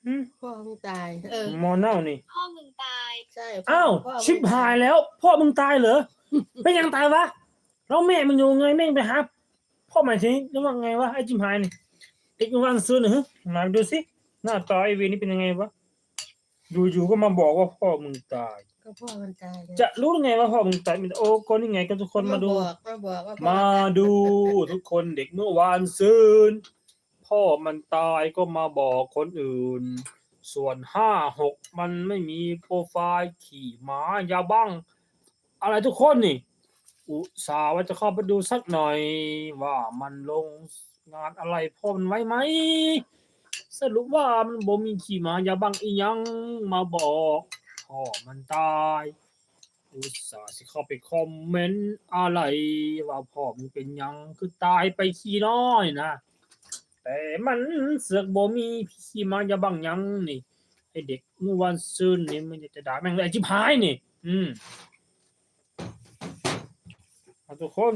ຫືມ ພໍ່ມຶງຕາຍ ເອີ ໝໍເນົ່ານີ້ ພໍ່ມຶງຕາຍ ໃຊ່ ອ້າວ ພໍ່ ພໍ່ມຶງຕາຍ ຊິບຫາຍແລ້ວ ພໍ່ມຶງຕາຍເຫຼືອ? ເປັນຫຍັງຕາຍວະ? ແລ້ວແມ່ມັນຢູ່ໄງ? ແມ່ໄປຫາພໍ່ໃໝ່ຊິ ຫຼືວ່າໄງວະ ໄອ້ຊິບຫາຍນີ້? ເດັກມື້ວານຊືນ ຫື ມາດູຊິ ໜ້າຕາໄອ້ເວນນີ້ເປັນຍັງໄງວະ? ຢູ່ໆ ກໍມາບອກວ່າພໍ່ມຶງຕາຍ ກໍພໍ່ມັນຕາຍແລ້ວ ຈະຮູ້ໄງວ່າພໍ່ມຶງຕາຍ? ມີແຕ່ ໂອ້ ກໍນີ້ໄງ ກໍທຸກຄົນມາດູ ມາບອກ ມາບອກວ່າພໍ່ ມາດູ ຕາຍ ທຸກຄົນ ເດັກມື້ວານຊືນ ພໍ່ມັນຕາຍກໍມາບອກຄົນອື່ນ ສ່ວນຫ້າຫົກມັນໄມ່ມີໂປຣໄຟລ໌ ຂີ້ໝາຢາບັ້ງ ອະໄລທຸກຄົນນີ້ ອຸດສ່າວ່າຈະເຂົ້າໄປດູສັກໜ່ອຍ ວ່າມັນລົງງານອະໄລພໍ່ມັນໄວ້ໄໝ? ສະຫຼຸບວ່າມັນບໍ່ມີຂີ້ໝາຢາບັ້ງອີ່ຫຍັງມາບອກພໍ່ມັນຕາຍ. ອຸດສ່າຊິເຂົ້າໄປຄອມເມັນອະໄລວ່າພໍ່ມຶງເປັນຫຍັງຄືຕາຍໄປຂີ້ນ້ອຍນະ ແຕ່ມັນເສືອກບໍ່ມີຂີ້ໝາຢາບັ້ງຫຍັງນີ້. ໄອ້ເດັກມື້ວານຊືນນີ້ ມັນຢາກຈະດ່າແມ່ງເລີຍ ໄອ້ຈິບຫາຍນີ້. ອືມ ເອົາ ທຸກຄົນ